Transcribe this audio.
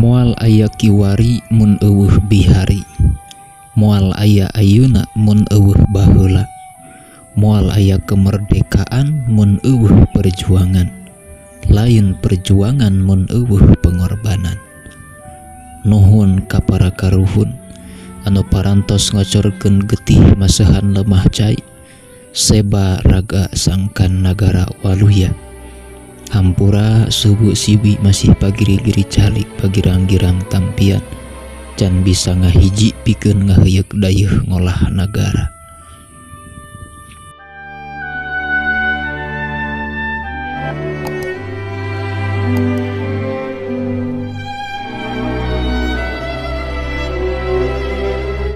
Moal aya kiwari mun euweuh bihari. Moal aya ayeuna mun euweuh baheula. Moal aya kemerdekaan mun euweuh perjuangan. Lain perjuangan mun euweuh pengorbanan. Nuhun ka para karuhun anu parantos ngocorkeun getih maseuhan lemah cai seba raga sangkan nagara waluya. Hampura subuh siwi masih pagiri-giri calik pagirang-girang tampian can bisa ngahiji pikeun ngaheuyeuk dayeuh ngolah nagara.